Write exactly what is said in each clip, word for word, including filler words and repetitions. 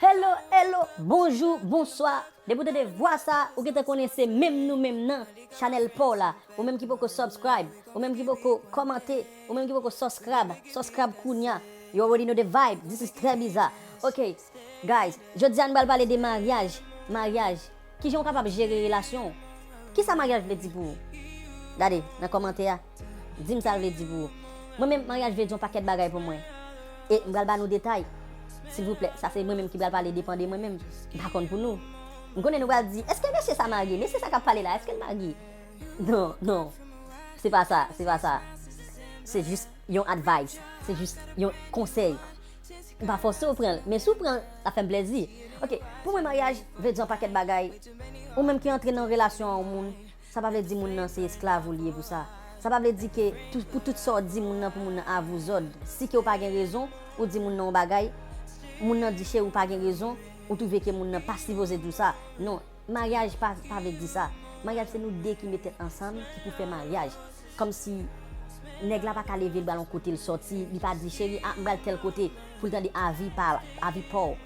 Hello, hello, bonjou, bonswa. Depi w tande vwa sa, ou gentan konnen se menm nou menm nan chanèl pa w la. Ou menm ki poko subscribe, ou menm ki poko kòmante, ou menm ki poko subscribe, subscribe kounya. You already know the vibe. This is Très Bizarre. Ok, guys, jodi a nou pral pale de maryaj. Maryaj. Kijan w kapab jere relasyon w? Kisa maryaj vle di pou ou? Gade, nan kòmantè a, di m sa l vle di pou ou. Mwen menm, maryaj vle di yon pakèt bagay pou mwen. E m pral ba nou detay. Silvouplè, sa se mwen menm ki pral pale, depann de mwen menm. M pa konn pou nou. M konnen nou pral di, èske mesye sa marye? Mesye sa k ap pale la, èske l marye? Non, non. Se pa sa, se pa sa. Se jis yon advice. Se jis yon konsèy. M pa fòse w pran l, men si w pran l, l ap fè m plezi. Ok, pou mwen, maryaj vle di yon pakèt bagay. Ou menm ki antre nan relasyon a yon moun, sa pa vle di moun nan se esklav ou li ye pou sa. Sa pa vle di ke tou- pou tout sa w di moun nan, pou moun nan a vouzòd. Si ke w pa gen rezon, ou di moun nan yon bagay, moun nan di, cheri, ou pa gen rezon, ou twouve ke moun nan pa sipoze di w sa. Non, maryaj pa, pa vle di sa. Maryaj se nou de ki met tèt ansanm, ki pou fè maryaj. Kòmsi nèg la pa ka leve, l pral yon kote, l sòti, li pa di, cheri, a, m pral tèl kote, pou l tande avi pa, avi pa w.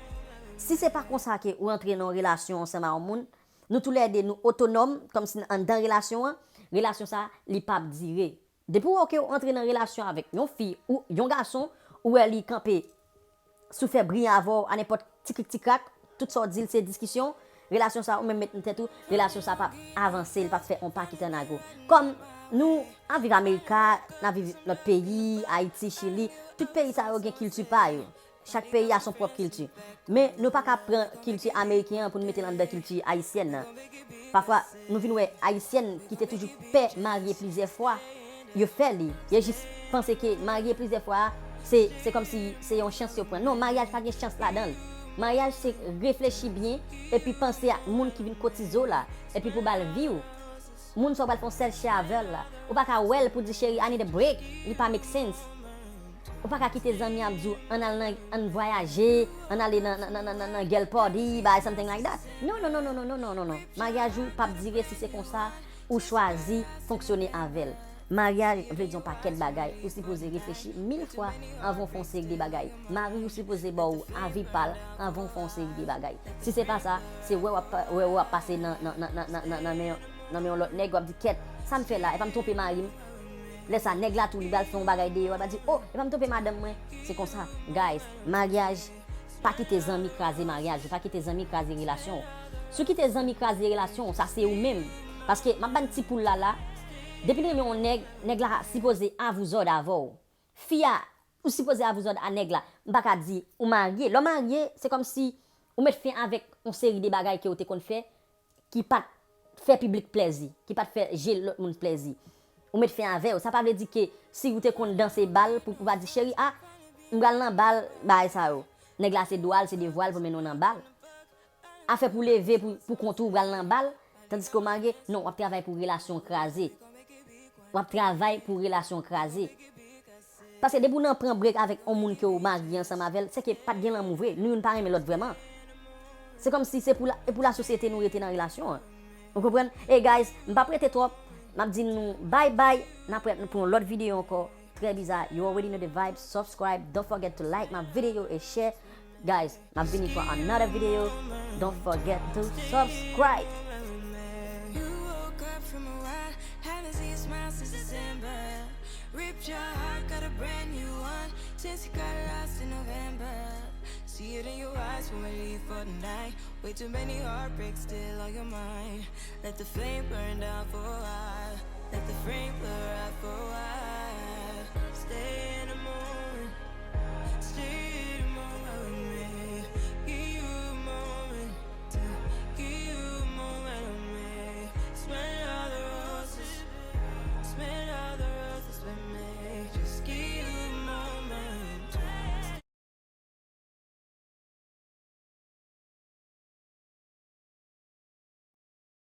Si se pa konsa ke ou antre nan yon relasyon ansanm a yon moun, nou toulède nou otonòm, kòmsi anndan relasyon an, relasyon sa, li p ap dire. Depi w wè ke w antre nan relasyon avèk yon fi ou yon gason, ou wè li kanpe sou fè bri avè w a nenpòt ti krik ti krak, tout sa w di l se diskisyon, relasyon sa ou menm met nan tèt ou, relasyon sa p ap avanse, l p ap fè yon pa ki t annagou. Kòm nou ap viv Amerika, n ap viv lòt peyi, Ayiti, Chili, tout peyi sa yo gen kilti pa yo. Chak peyi a son pwòp kilti. Men nou pa ka pran kilti ameriken an pou n mete l anndan kilti ayisyèn nan. Pafwa, nou vin wè ayisyèn ki te toujou pè marye plizyè fwa, yo fè li. Yo jis panse ke marye plizyè fwa a, se, se kòmsi se yon chans yo pran. Non, maryaj pa gen chans ladan l. Maryaj se reflechi byen, epi panse ak moun ki vin kotize w la, epi pou ba l vi w. Moun sa w pral fè yon sèl chè avè l la. Ou pa ka wè l pou di, cheri, I need a break. Li pa make sense. Ou pa ka kite zanmi ap di w, ann al nan, ann vwayaje, ann ale nan, nan, nan, nan, nan, nan girl party, bagay something like that. Non, non, non. Maryaj ou p ap dire si se konsa ou chwazi fonksyone avè l. Maryaj vle di yon pakèt bagay. Ou sipoze reflechi mil fwa anvan w fè yon seri de bagay. Mari w sipoze ba w avi pa l anvan w fè yon seri de bagay. Si se pa sa, se wè w ap, wè w ap pase nan, nan, nan, nan, nan, nan, nan men yon, nan men yon lòt nèg, w ap di, kèt, sa m fè la, e pa m twonpe mari m? Lè sa, nèg la tou, li pral fè yon bagay deyò, li pral di, o, e pa m twonpe madanm mwen. Se konsa, guys, maryaj, pa kite zanmi kraze maryaj ou, pa kite zanmi kraze relasyon w. Si w kite zanmi kraze relasyon w, sa se ou menm. Paske, m ap ba n ti poul la la, depi l renmen yon nèg, nèg la sipoze a vouzòd avè w. Fi a, ou sipoze a vouzòd a nèg la. M pa ka di, ou marye. Lè w marye, se kòmsi ou met fen avèk yon seri de bagay ke w te konn fè, ki pa t fè piblik plèzi, ki pa t fè je lòt moun plèzi. Ou met fen avè yo. Sa pa vle di ke si ou te konn danse bal, pou, pou pa di, cheri, a, m pral nan bal, bagay sa yo. Nèg la se dwa l, se devwa l pou mennen w nan bal. Afè pou leve pou, pou kont ou, pral nan bal, tandiske w marye, non, w ap travay pou relasyon kraze. W ap travay pou relasyon kraze. Paske depi w nan pran break avèk yon moun ke w marye ansanm avè l, se ke pa t gen lanmou vre. Nou youn pa renmen lòt vrèman. Se kòmsi se pou la, e pou lasosyete nou rete nan relasyon an. Ou konprann? E guys, m p ap rete twòp. M ap di nou bye bye. N ap wè pou yon lòt videyo ankò. Très Bizarre, you already know the vibes. Subscribe. Don't forget to like my video and share. Guys, m ap vini for another video. Don't forget to subscribe. You woke up from a while, haven't seen your smile since December. Ripped your heart, got a brand new one since you got lost in November. See it in your eyes when we leave for the night. Way too many heartbreaks still on your mind. Let the flame burn down for a while. Let the flame burn